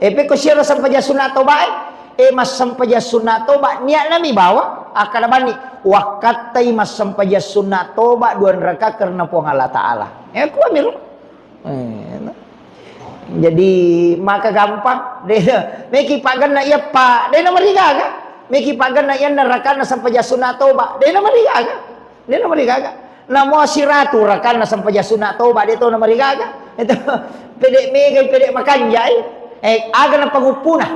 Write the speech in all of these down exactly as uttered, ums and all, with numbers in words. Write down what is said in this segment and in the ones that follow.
E, pekko siaro sempajang sunna toba e, e, massempajang sunna toba, niatna mi bawa, akkada banni, wakkattai massempajang sunna toba dua raka karena Puang Allah Ta'ala. E, kuamiro. E, no. Jadi, maka gampang. De, meki paganna iya pa, de na marigaga. Meki paganna iya rakana sempajang sunna toba, de na marigaga. De na marigaga. Namo siratu rakanna sempajang sunna toba, de to na marigaga. Itu pede megai, pede makanjai. Eh, aga na panguppuna.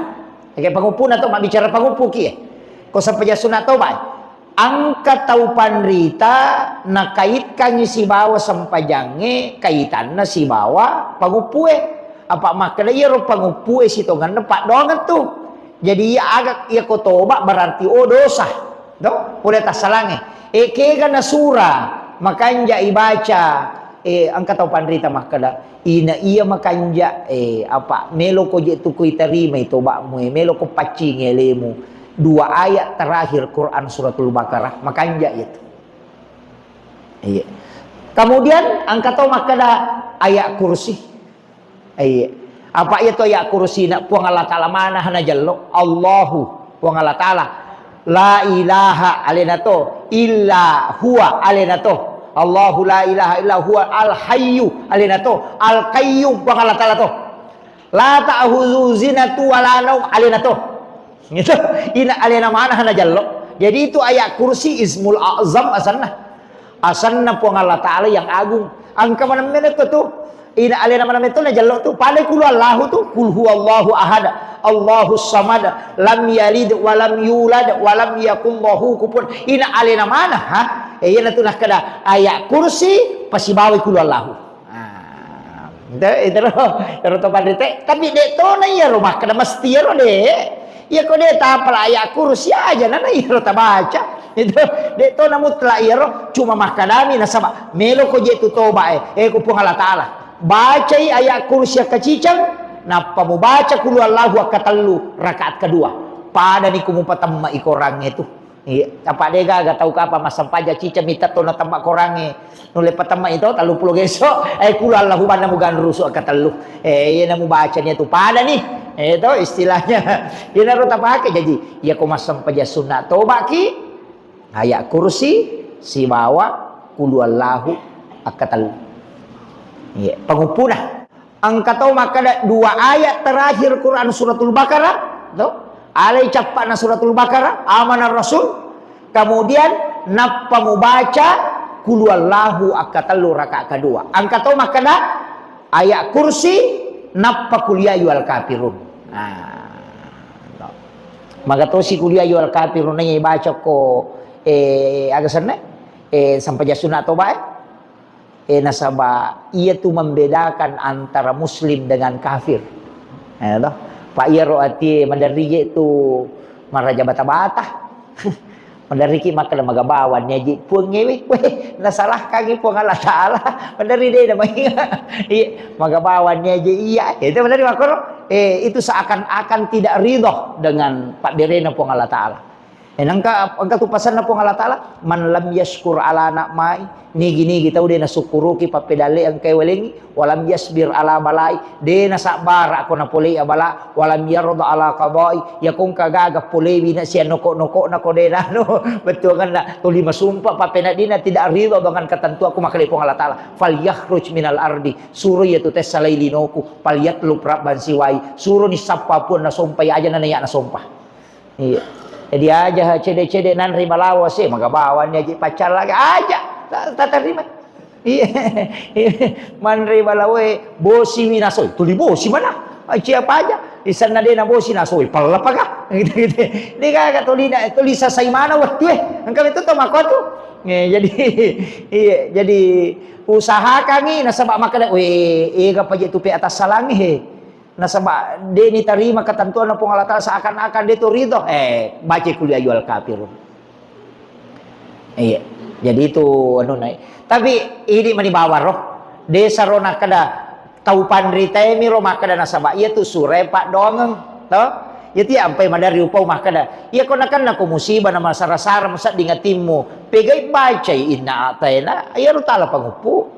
Ege panguppuna to, mabbicara panguppuki, eh. Ko sempajang sunna toba, eh. Engka tau panrita nakaitkangi sibawa sempajangnge kaitanna sibawa panguppue. Apa makkeda iyaro panguppue sitongenna paddoangeng tu. Jadi iya aga, iya ko toba berarti, oh, dosa. To? Pole tassalangnge. E, kega nasura, makanja ibaca, e, engka tau panrita makkeda, ina iya makanja, e, apa, meloko je tu kuitarimai toba'mu, e, meloko paccingi alemu. Dua ayat terakhir Quran Suratul Baqarah, makanja itu. Iya. Kemudian engka tau makkeda ayat kursi. Iya. Apa iya to ayat kursi na Puang Allah Ta'ala mana hana jello? Allahu, Puang Allah Ta'ala. La ilaha alena to, illa huwa alena to. Allahu la ilaha illa huwa al hayyu alena to, al qayyum Puang Allah Ta'ala to. La ta'khudzu sinatu wa la naum alena to. Gitu. Ina alena mana hana jello. Jadi itu ayat kursi ismul a'zam asanna. Asanna Puang Allah Ta'ala yang agung. Engka maneng mene to tu. Ina alena maneng mene to na jello tu. Pada kulu Allahu tu. Kul huwallahu ahad. Allahu samad. Lam yalid wa lam yulad wa lam yakul lahu kufuwan. Ina alena mana, ha? E, iyana tu nakkeda ayat kursi pasibawa kulu Allahu. Ah, itu, itu ro, ro to panrite. Tapi de tona iyaro makkeda mesti iyaro de. Iya ko de tapala ayat kursi aja nana iyaro tabaca. Itu de tona mutlak iyaro, cuma makkedami nasaba melo ko je tu toba e. Eh, ku Puang Allah Ta'ala. Bacai ayat kursi akkaciceng, nappa mubaca kulu Allahu akkatellu rakaat kedua. Padani ku mupatemma i korangnge tu. Iya, apa de gaga tau kapa massempajang ciceng mita to natemma korangnge. Nulle patemma itu tellu pulo geso, eh, kulu Allahu banna muganrusu akkatellu. Eh, iya namu baca ni tu pada ni. Eh, itu istilahnya. Iya naro tapake. Jadi, iya ko massempajang sunna toba ki, ayat kursi sibawa kulu Allahu akkatellu. Iya, panguppuna. Engka tau makkeda dua ayat terakhir Quran Suratul Baqarah, to? Alai cappa'na Suratul Baqarah, Amanar Rasul, kemudian nappa mubaca Kul Huwallahu akkatellu rakaat kedua. Engka tau makkeda ayat kursi, nappa Kul Ya Ayyuhal Kafirun. Nah, to. Maga tosi Kul Ya Ayyuhal Kafirun naiya baca ko, eh, aga senna? Eh, sampajang sunna toba, eh? Eh, nasaba iya tu membedakan antara muslim dengan kafir. Eh, toh? Pa iyaro atie maderri je tu maraja bata-bata. Maderri ki makkeda magabawanni aje Puang ewe. Weh, nasalahkangi Puang Allah Ta'ala. Maderri de na mainga. Iya, magabawanni aje iya. Itu maderri makkoro. Eh, itu seakan-akan tidak ridho dengan pabberena Puang Allah Ta'ala. Eh, nengka, engka tu pasanna Puang Allah Ta'ala, "Man lam yashkur ala na'mai," nigi-nigi tau de nasukkuruki pappedalleang engkae walengi, "wa lam yasbir ala balai," de nasabbara ko napolei abala, "wa lam yarda ala qadai," yako engka gaga polewi na sia noko-nokona ko de nanu, bettuanganna tuli masumpa pappeneddinna tidak ridho dengan ketentuanku, makkeda Puang Allah Ta'ala, "Fal yakhruj minal ardi," suro iya tu tessalai linoku, "fal yatlub rabban siwai," suroni sappa Puang nasompai aja nana iya nasompa. Iya. Jadi aja cede-cede nanre balawo se, magabawanni aja paccalla aja. Ta-, tatarima. Iya. Manre balawoe bosi wi nasoi. Tuli bosi mana? Ai, siapa aja? Isanna de na bosi nasoi. Palla paga? Gitu, gitu. De gaga tuli na, tuli sasai mana waktu eh. Engka itu to mako tu. Eh, jadi, iya, jadi usahakangi nasaba makkeda, "Weh, ega paje tu pe atas salangi he." Nasaba de nitarima ketentuanna Puang Allah Ta'ala seakan-akan de tu ridho. Eh, baca Kul Ya Ayyuhal Kafirun. Iya. Jadi itu anu nai. Tapi ini mani bawang ro. Desa ro nakkeda tau panritae mi ro makkeda nasaba iya tu surae paddoangeng. To? Iya tu ampai maderri upau makkeda. Iya ko nakenna ko musibah na masara-sara musedding atimmu. Pegai bacai inna a'taina. Iya ro tala panguppu.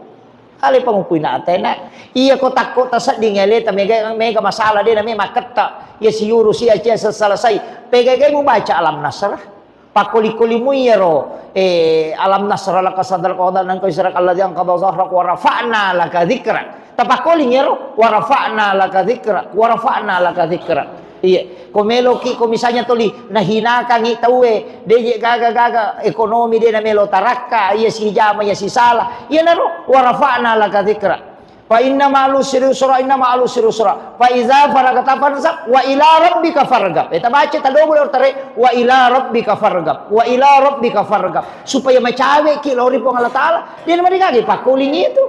Ale pamupui na atena. Iya ko takko tasedding aleta mega, mega masalah de na me makketta. Iya siuru sia cia selesai. Pegai-gai mubaca Alam Nasrah. Pakkoli-kolimu iyaro, eh, Alam Nasrah laka sadrak wa wada'na anka wizrak alladzi anqadha zahrak wa rafa'na laka dzikrak. Tapakkoling iyaro, wa rafa'na laka dzikrak, wa rafa'na laka dzikrak. Iya, ko meloki, ko misalnya toli nahinakangi tauwe, deje gaga-gaga ekonomi de na melo tarakka, iya sijama, iya sisala. Iyanaro wa rafa'na laka dzikrak. Fa inna ma'al usri yusra, inna ma'al usri yusra. Fa idza faragta fansab, wa ila rabbika farghab. Eh, tabaca tadobol ortare, wa ila rabbika farghab, wa ila rabbika farghab. Supaya macaweki lao ri Puang Allah Taala. De na marigaga pakkoling itu.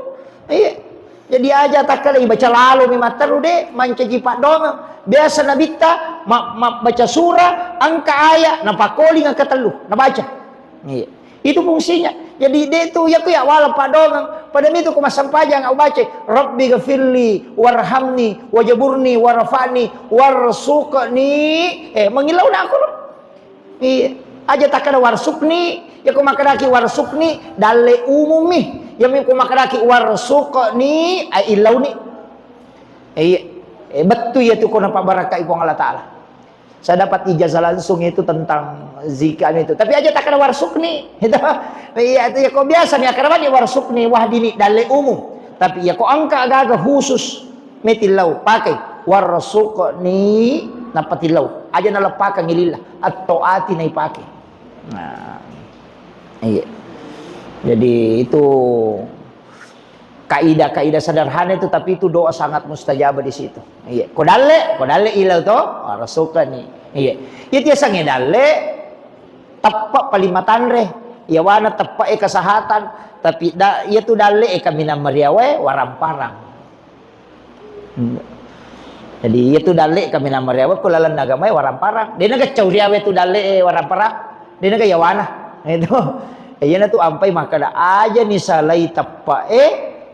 Iya. Jadi aja takkala ibaca lalo mi matteru de, mancaji paddongeng. Biasa nabitta ma-, ma-, baca surah, engka ayat, napakkoling engka tellu, nabaca. Iya. Itu fungsinya. Jadi de tu ya ku ya wala paddongeng. Pada mitu ku massempajang au baca, Rabbi ghafirli warhamni wajaburni warfa'ni warsuqni. Eh, mengilau nak aku. Iya. Aja takkada warsuqni, ya ko makkadaki warsuqni, dalle umummi. Ya mi ko makkadaki warsuqni, ai illauni. Iya. Eh, bettu ya tu ko napabarakai Puang Allah Taala. Saya dapat ijazah langsung itu tentang zikir itu. Tapi aja takkada warsuqni. Itu. Iya, itu ya ko biasa mi akkada warsuqni, wahdini, dalle umum. Tapi ya ko engka gaga khusus. Metillau, pakai. Warsuqni, nappa tillau. Aja naleppakang lillah. Attoati naipake. Nah, iya. Jadi itu kaidah-kaidah sederhana itu, tapi itu doa sangat mustajab di situ. Iya. Ko dalle, ko dalle ilau to, warsuqni. Iya. Iya tiasangnge dalle, teppe paling matanre. Iyawana teppe e kesehatan, tapi da, iya tu dalle e kaminang mariawe, waramparang. Hmm. Jadi, iya tu dalle kaminang mariawa ko laleng agamae waramparang. De naga cau riawe tu dalle, eh, waramparang. De naga yawana. Itu. Iyana tu ampai makkada aja ni salai teppe e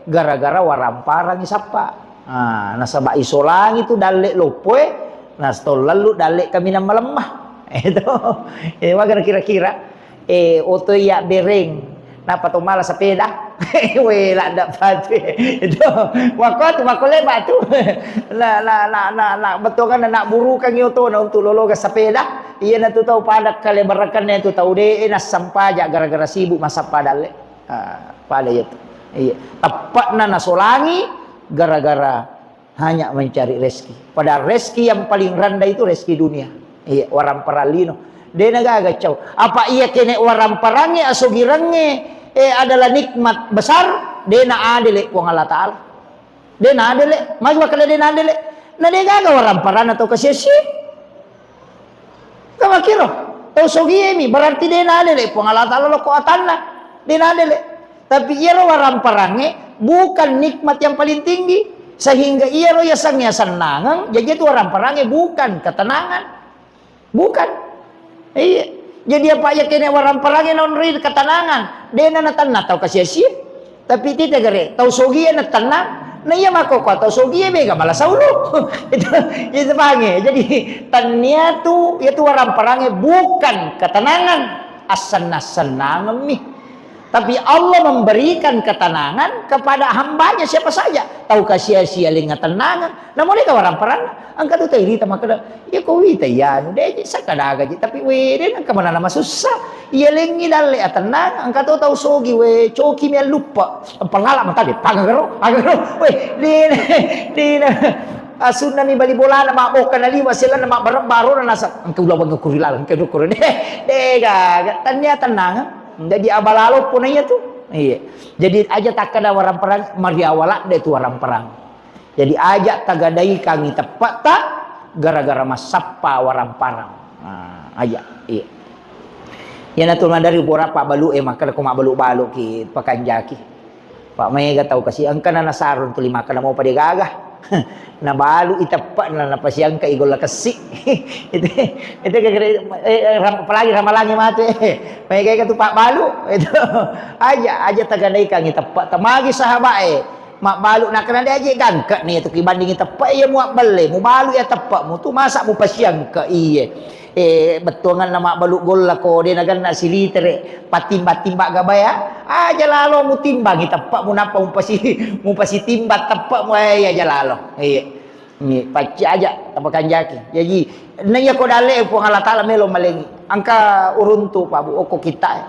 gara-gara waramparang isappa. Ah, nasaba isolangi tu dalle loppoe, nastollallu dalle kaminang malemma. Itu. Eh, maga kira-kira. Eh, oto iya bereng. Napa to mala sepeda? We, ladda patu. Itu. Wakko tu, wakko leba tu. La, la, la, la, la. Betongan na burukangi otona untuk lologa sepeda. Iya na tu tau pada kale barakanna tu tau de, eh, nassampaja gara-gara sibuk massappa dalle. Ah, pada iya tu. Iya. Teppakna nasolangi gara-gara hanya mencari rezeki. Padahal rezeki yang paling rendah itu rezeki dunia. Iya, waramparang lino. De na gaga cau. Apa iya kene waramparangnya asogirangnge, eh, adalah nikmat besar, de na adele Puang Allah Taala. De na adele, magi makkada de na adele. Na de gaga waramparang atau kesia-sia. Kamakiro, tau sogie mi, berarti de nadele Puang Allah Taala lokko atanna, de nadele. Tapi iyaro waramparangnge bukan nikmat yang paling tinggi, sehingga iyaro yasengnge asennangeng, jaji itu waramparangnge bukan ketenangan. Bukan. Iya. Jadi apa ya kene waramparangnge naonroi ketenangan, de na natenna tau kasia-sia. Tapi tita gare, tau sogie na tenang, na iya makkokkoe tau sogie mega mala saulu. Itu, itu pange. Jadi, tania tu, iya tu waramparangnge bukan ketenangan, assenna-sennangemmi. Tapi Allah memberikan ketenangan kepada hambanya siapa saja. Tau kasia-sia lenga tenangan, Namoleka waramparanna, engka tu tau irita makkeda, "Iya ko wita iyanu, de ji sakka daga ji, tapi we de engka manana masussa. Iya lengngi dalle atennang, engka to tau sogi we, coki mi alluppa. Pengala mata de, pagagaro, pagagaro. We, de, de, asunna mi bali bolana, mabokka na liwa, selana mabbareng barona nasa, engka ulawang kuri laleng, engka dukkur de, de gaga, tania tennang." Jadi abalalo pona iya tu. Iya. Jadi aja takkeda waramparang, mariawala de tu waramparang. Jadi, aja tagadaikangi teppa'ta gara-gara massappa waramparang. Nah, aja. Iya. Iyanatu maderri pura pabbalu e, makkeda ko mabbalu-baluki, pakanjaki. Pak, maega tau kasi engkana nasarung tuli makkeda mopa de gaga. Nabalu i teppa'na, napasiangka i golla kessi. Itu, itu gara-gara, eh, eh, ram-, apalagi ramalangi matu, eh. Maega tu pabbalu. Itu. Aja, aja tagadaikangi teppa'ta. Magi sahabat e. Mabbalu nakkeda de aje gangka ni tu kibandingi teppe iya muabbelle, mubalu iya teppe mu tu masa mupasiangka iye. Eh, bettuanganna mabbalu golla ko de naganna silitere, patimba-timba gabaya, aja lalo mutimbangi teppe'mu nappa mupasi-, mupasitimbang teppe'mu, eh, aja lalo. Iya. Ni, pacci aja, tapakanjaki. Jaji, naiya ko dalle Puang Allah Taala melo malengi. Engka uruntu, Pak Bu, okko kitta, eh.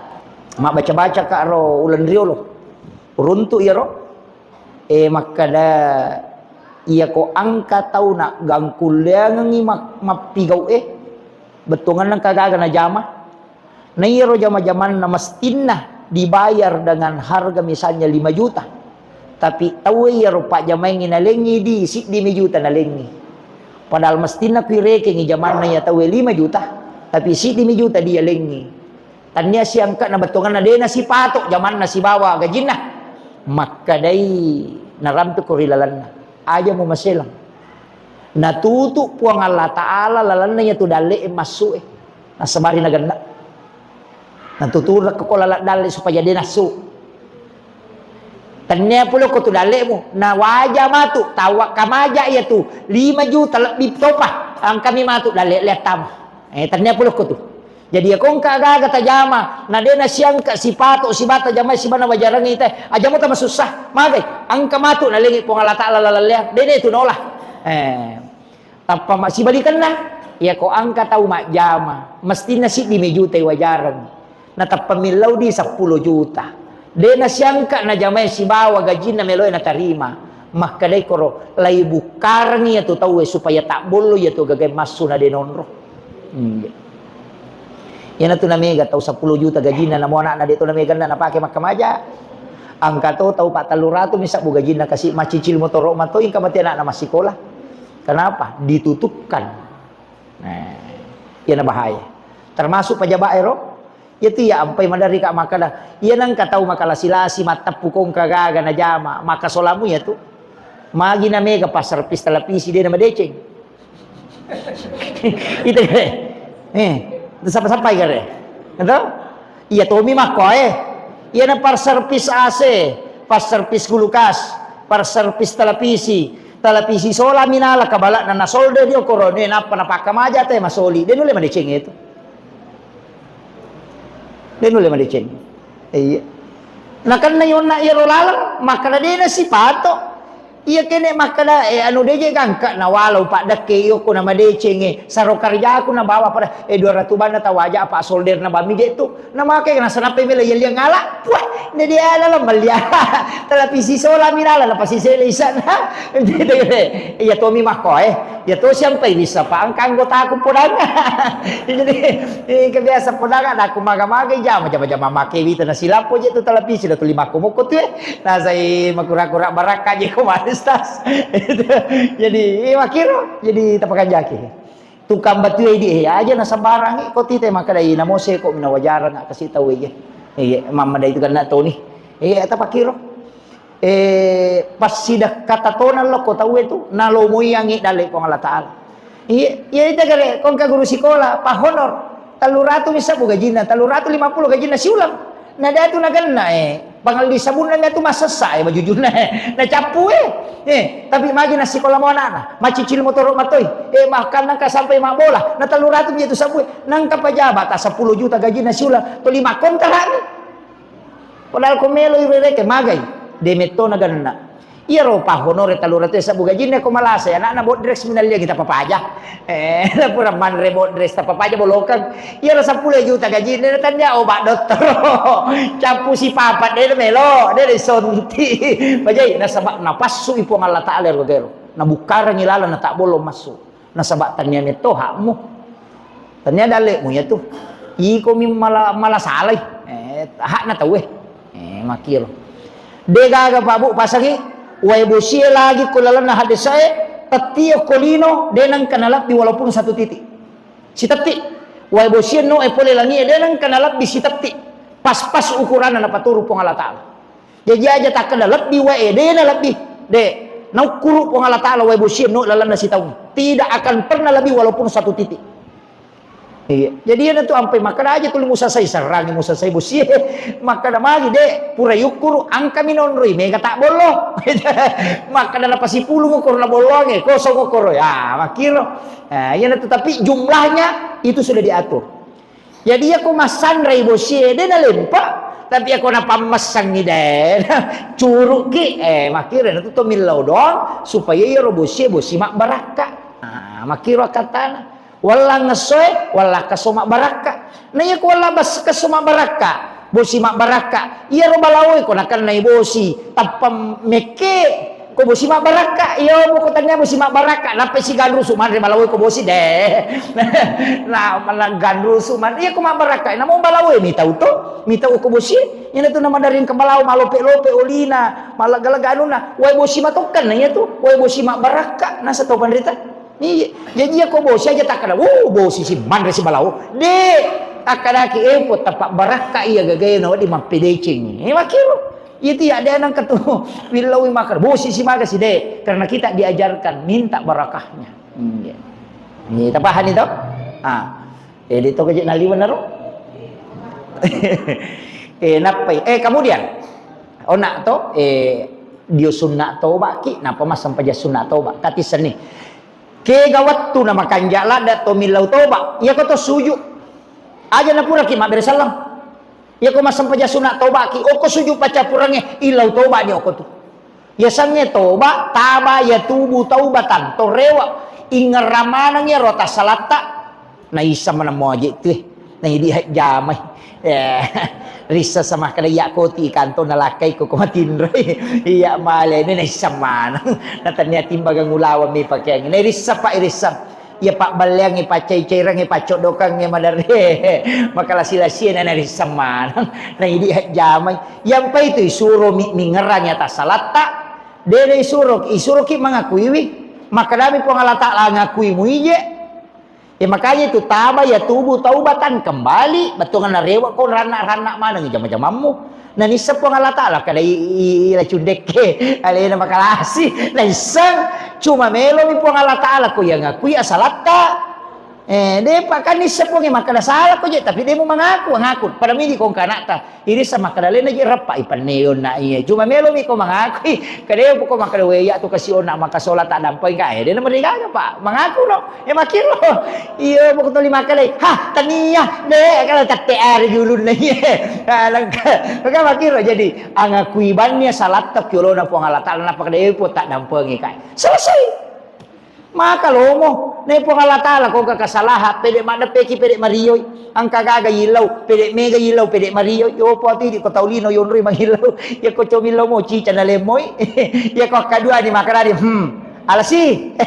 Mabbaca-baca ka ro uleng riolo. Uruntu iyaro. Eh, makkada, iya ko engka tau na gangkulleangengi mak-, mappigau, eh, bettuanganna engka gaga najama. Na iyaro jama-jamanna mestinna dibayar dengan harga misalnya lima juta. Tapi tauwe iyaro pajamaengngi nalengngi di siddi mi juta nalengngi. Padahal mestinna kuirekengngi jamanna iya tauwe lima juta, tapi siddi mi juta dialengngi. Tannia siangka na bettuanganna de nasipato jamanna sibawa gajinna. Makkedai narampe ko ri lalenna. Aja mu maselang. Natutu Puang Allah Taala lalenna iyatu dalle e massu e. Nasabari nagenna. Natuturekko laleng dalle supaya de nassu. Tennia pole ko tu dallemu, na waja matu, tawa kamaja iyatu lima juta lebbi topa, angkami matu dalle liattama. Eh, tennia pole ko tu. Jadi, iya ko engka gaga tajama, na de nasiangka sipato sibata jamai sibana wajarangngi te, aja muta masussa, magai, engka matu nalengi Puang Allah Taala laleng lea, de, de tu naola. Eh, tappa ma-, sibalikenna, iya ko engka tau majjama, mestinna siddi mi juta wajareng. Natappa millau di seppulo juta. De nasiangka najamai sibawa gajinna meloe natarima. Makkedai koro, lai bukkarengi iyatu tauwe supaya tabbollo iyatu gagae massu na de nonro. Hmm. Iyanatu namega tau seppulo juta gajinna, namo anakna de to nameganna napake makkamaja. Angka to tau pa telluratu mi sabbu gajinna kasi macicil motoro matoi engka mate anakna massikola. Kenapa? Ditutupkan. Nah, iyana bahaya. Termasuk pejabat ero, iyatu iya ampai maderri ka makkada, iya nengka tau makalasi-lasi, matteppu kongka gaga najama, maka solamu iyatu. Magi namega pas servis televisi de namadeceng. Itu kare. Eh, sapa-sapa kare. Itu? Iya tomi makko, eh. Iyana par servis A C, par servis kulkas, par servis televisi, televisi sola minala kabalakna nasolder dio korone nappa napakkamaja te masoli. De nulle madeceng itu. De nulle madeceng. Iya. Nakenna yonna iyaro laleng, makkada de nasipato. Iya kene makkada, eh, anu deje gangka na walau paddekke iyo ko na madecenge, saro karjaku na bawa pada, eh, dua ratu banna tawaja apa solder na bami je tu. Na make na sanape mela iya liang ala. Puah, ne dia ala la malia. Televisi sola mi lala na pasi sele isana. Iya tomi makko, eh. Iya to siampai bisa pa angka anggotaku podang. Jadi, eh, kebiasa podang ada aku maga-maga jama, jama-jama make wita na silappo je tu televisi da tuli makko mokko tu, eh. Nasai makura-kura barakka je ko manis tas. Jadi, iya makkiro, jadi tapakanjaki. Tukang batue di, eh, aja na sembarang, eh, ko tite makkada, eh, namo seko mina wajarang kasi tau, eh. Iya, mamma dai tu kena toni. Iya, tapakkiro. Eh, passidekka tatona lo ko tau itu, nalomoiangi dalle Puang Allah Taala. Iya, iya, ita gare, ko engka guru sikola, pa honor, telluratu mi sabbu gajinna, telluratu lima puluh gajinna siulang. Na datu nagenna, eh, pangalli sabunna mi atu massessa, eh, bajujunna, eh, nacappu, eh. Eh, tapi magi nassikola mo anakna, macicil motoro matoi, eh, bahkan nangka sampai mabbola, na telluratu mi tu sabbu, eh, nangka pajaba ta seppulo juta gajinna siulang, to lima kontrak mi. Padahal ko melo i rereke magai, de metto nagenna. Iyaro pahonore telluratu sabbu gajinna ko malasa, anakna bodres minalliangi tappa paja. Eh, pura manre bodres tappa paja bolokeng. Iyaro seppulo juta gajinna tania obat dottoro. Cappu sipapat de melo, de sonti. Pajai nasaba napassui Puang Allah Taala ero gero. Nabukkarangi laleng na tabbollo massu. Nasaba tania metto hakmu. Tania dallemu iyatu. Iko mi mala, mala salai. Eh, hakna tauwe. Eh, makkiro. De gaga Pak Bu pasangi, wae bosie lagi ko lalenna hadesae, tetti ko lino, de nengka nalebbi walaupun satu titik. Sitetti. Wae bosie no e pole langi e, de nengka nalebbi sitetti. Pas-pas ukuranna napaturu Puang Allah Taala. Jaji aja takkeda lebbi wae, de na lebbi. De, naukkuru Puang Allah Taala wae bosie no lalenna sitaung. Tidak akan pernah lebih walaupun satu titik. Iya. Jadi iyana tu ampai makkeda aja tuli musasai, serrangi musasai bosie. Makkeda magi, "Dek, pura yukkuru, angkami nonroi, mega tak bollo." Makkeda napasipulung okoro na bolloange, kosong okoro. Ya, makkiro. Nah, iyana tu, tapi jumlahnya itu sudah diatur. Jadi iyako massanrai bosie, de nalempa. Tapi iyako napammessangi de, curuki, eh, makkiro na tu to millau doang, supaya iyaro bosie, bosi mabbarakka. Nah, makkiro akkatana. Wella ngessoe, wella kesso mabbarakka. Na iya ko wella bas-, kesso mabbarakka, bosi mabbarakka. Iyaro balaoe ko nakennai bosi, tappa mekke, ko bosi mabbarakka. Iya mo ko tania bosi mabbarakka, nappa siganrusu manre balaoe ko bosi de. Na, na ganrusu manre. Iya ko mabbarakka, namo balaoe mitau to, mitau ko bosi. Iyana tu namadaring ke balao malope-lope olina, malega-lega anuna. Wae bosi matokkan na iya tu, wae bosi mabbarakka, nasa tau panrita. Iya, jaji iya ko bosi aja takkeda, "Wuh, bosi si manre si balao." De, akkadaki, "Eh, po tappa barakka iya gagae na wedding mappedeceng." Eh, makkiro. Iya tu ya, de nang ketu. Willaui makkeda, "Bosi si maga si de." Karena kita diajarkan minta barakahnya. Iya. Iya, tapahani to? Ah. Eh, de to gaji naliweng naro. Eh, nappai. Eh, kemudian, ona to, eh, dio sunna toba ki, napa massempajang sunna toba. Katissenni. Kega wettu na makanja ladda to millau toba, iyako to suju. Aja napuraki mabbere sallang. Iyako massempajang sunna toba ki, oko suju paccappurangnge, illau toba ni oko tu. Yasengnge toba, taba yatubu taubatan, to rewe, ingerra maneng iyaro tassalatta. Naisseng maneng moje tu, eh. Naidi hajjamai. Eh, risseng samakkeda iya koti kanto nalakkai ko, ko matinroi. Iya malene naisseng maneng. Natania timbagang ulaweng mi pakeang. Nairisseng pa irisseng. Iya pabballeangnge, paccai-cairangnge, paccoddokangnge, maderre. Makalasi-lasie na nairisseng maneng. Naidi hajjamai. Yampai tu isuro mi, mingerrang iya tassalatta. De naisuro, isuroki mangakuiwi. Makkedami Puang Allah Taala, "Ngakui muije." Ya, makanya itu taba yatubu taubatan kembali, bettuanna rewe ko ranna-ranna maneng jama-jamammu. Nanisseng Puang Allah Taala kada i, i, i, ila cundekke, alena makalasi, naisseng cuma melomi Puang Allah Taala ko yang ngakui asalatta. Eh, depa kan nisseng Puang makkeda salah ko je, tapi demu mangaku, ngaku. Pada midi ko engka anakta. Irisseng makkeda, "Lena je reppa ipenneonna iya." Cuma melomi ko mangakui, kedeo ko makkeda, "We, iya tu kasi onna makasola tak dampeng ka." Eh, dena merigaga, Pak. Mangaku no. Eh, makkiro. Iya, buku tuli makkeda, "Ha, tania, de, kalau tette ari julunna iya." Ah, lengka. Maka makkiro, jadi angakui banni salatta ki olona Puang Allah Taala, nappa kedeo po tak dampengi ka. Selesai. Maka lomo, ne Puang Allah Taala, ko engka kesalahan, pede maddeppeki, pede marioi, engka gaga yillau, pede mega yillau, pede marioi, yo po tidi ko tau lino yonroi mangillau, ya ko comillau mo cica na lemmoi, ya ko akkaduani makarari, hmm, alasi,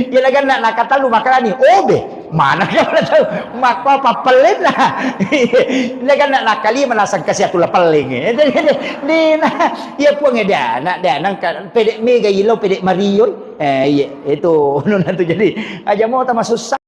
ya naganna nakatallu makarani, obe, mana ka mana tau, makko apa pellenna, naganna nakalima nasang kasi atulla pelleng, dina, ya Puang, ya dana, dana, engka pede mega yillau, pede marioi. Eh, iya, itu nuna tu. Jadi, aja mau tambah susah.